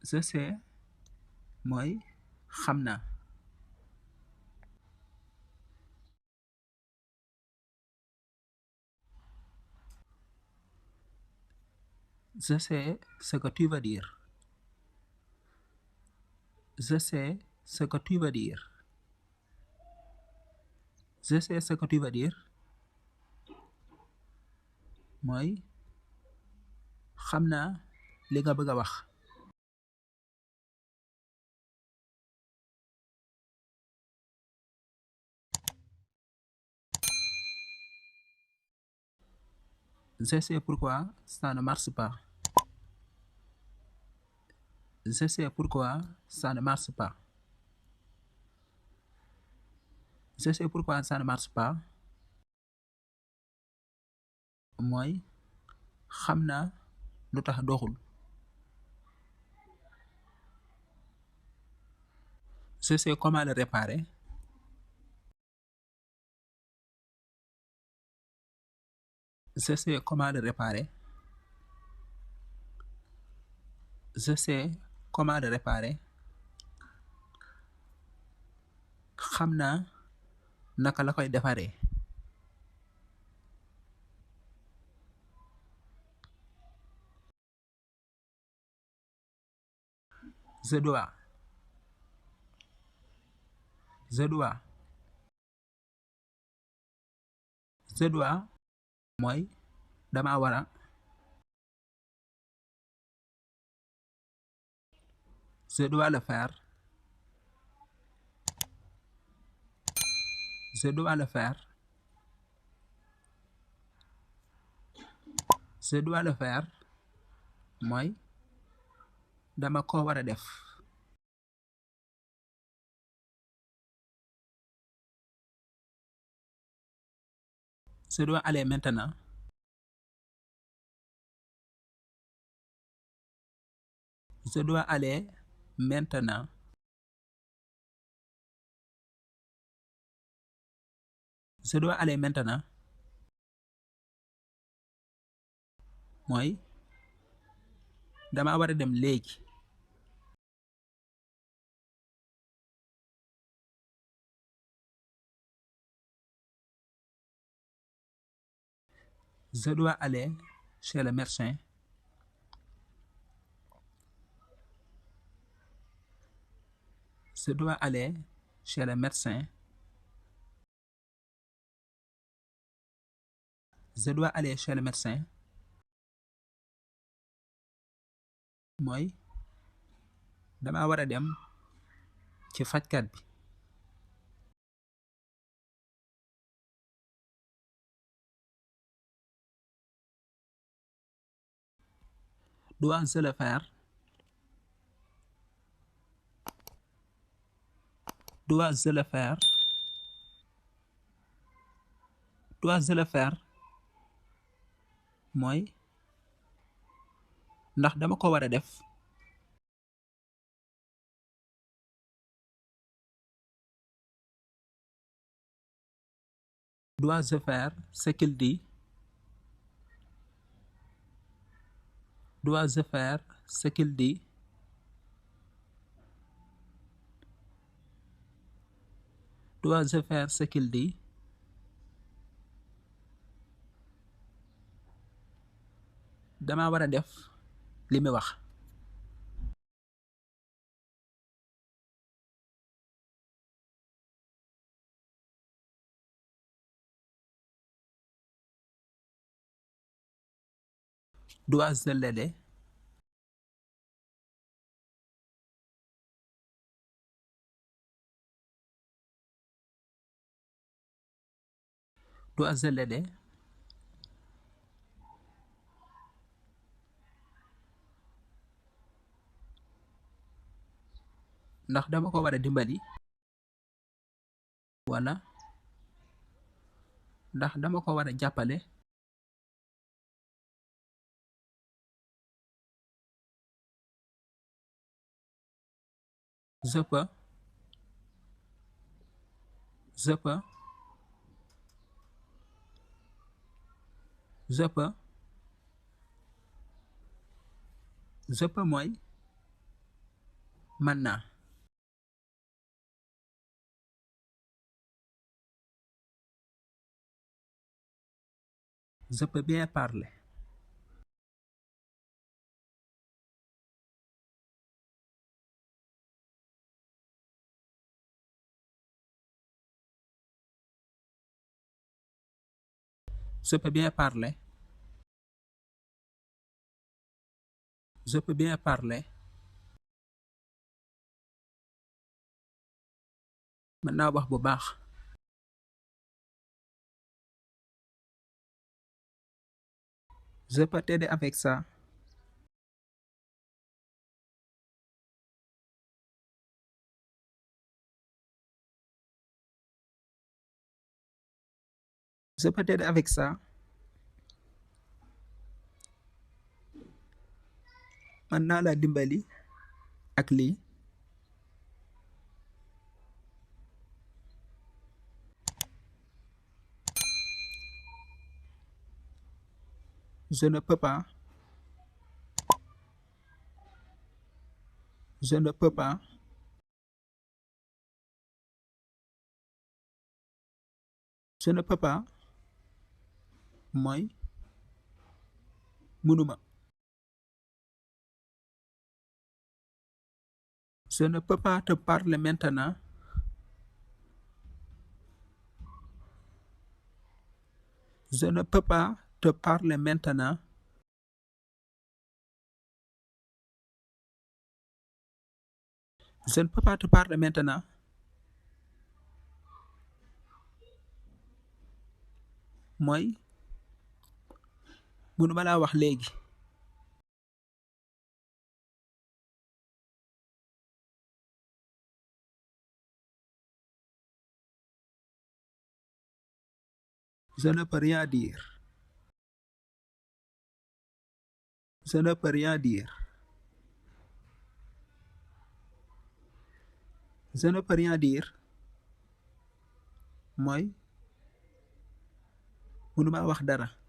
je sais mooy xam naa. Je sais ce que tu veux dire. Je sais ce que tu veux dire. Je sais ce que tu veux dire mooy xam naa li nga bëgg a wax. Je sais pourquoi ça ne marche pas. Je sais pourquoi ça ne marche pas. Je sais pourquoi ça ne marche pas mooy xam naa lu tax doxul. Je sais comment le réparer. Je sais comment le réparer. Je sais comment le réparer. xam naa naka la koy defaree. Je dois. Je dois. Je dois mooy dama wara. Je dois le faire. Je dois le faire. Je dois le faire mooy dama ko war a def. Je dois aller maintenant. Je dois aller maintenant. Je dois aller maintenant mooy dama war a dem léegi. Je dois aller chez le médecin. Je dois aller chez le médecin. Je dois aller chez le médecin mooy dama war a dem ci fajkat bi. Dois-je le faire? Dois-je le faire? Dois-je le faire mooy ndax dama ko war a def. Dois-je faire ce qu'il dit? Dois-je faire ce qu'il dit? Dois-je faire ce qu'il dit? dama war a def li mu wax. Dois-je l'aider? Dois-je l'aider? ndax dama ko war a dimbali. wala ndax dama ko war a jàppale. Je peux. Je peux. Je peux. Je peux mooy mën naa. Je peux bien parler. Je peux bien parler. Je peux bien parler. mën naa wax bu baax. Je peux t'aider avec ça. Je peux t'aider avec ça. mën naa la dimbali ak lii. Je ne peux pas. Je ne peux pas. Je ne peux pas. mooy mënuma. Je ne peux pas te parler maintenant. Je ne peux pas te parler maintenant. Je ne peux pas te parler maintenant. mooy mënuma laa wax léegi. Je ne peux rien dire. Je ne peux rien dire. Je ne peux rien dire. mooy mënuma wax dara.